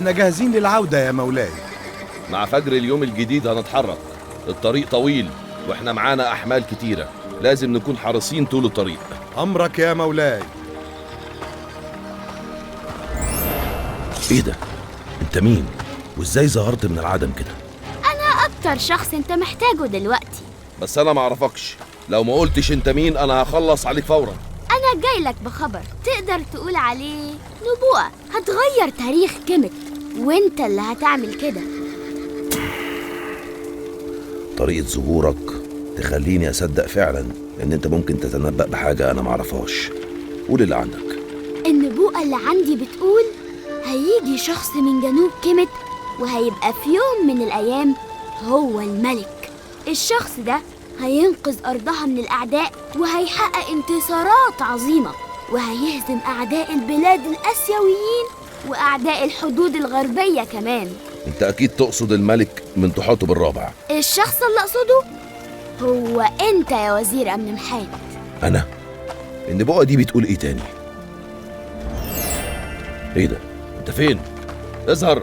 احنا جاهزين للعودة يا مولاي. مع فجر اليوم الجديد هنتحرك. الطريق طويل واحنا معانا أحمال كتيرة، لازم نكون حريصين طول الطريق. أمرك يا مولاي. ايه ده؟ انت مين؟ وازاي ظهرت من العدم كده؟ أنا أكتر شخص أنت محتاجه دلوقتي. بس أنا معرفكش، لو ما قلتش انت مين أنا هخلص عليك فورا. أنا جايلك بخبر تقدر تقول عليه نبوءة هتغير تاريخ كيمت، وانت اللي هتعمل كده. طريقة ظهورك تخليني أصدق فعلا إن أنت ممكن تتنبأ بحاجة أنا معرفهاش. قول اللي عندك. النبوءة اللي عندي بتقول هيجي شخص من جنوب كيمت وهيبقى في يوم من الأيام هو الملك. الشخص ده هينقذ أرضها من الأعداء وهيحقق انتصارات عظيمة، وهيهزم أعداء البلاد الآسيويين وأعداء الحدود الغربية كمان. أنت أكيد تقصد الملك من تحاطب الرابع. الشخص اللي أقصده هو أنت يا وزير أمن محات. أنا؟ النبوءة دي بتقول إيه تاني؟ إيه ده؟ أنت فين؟ اظهر،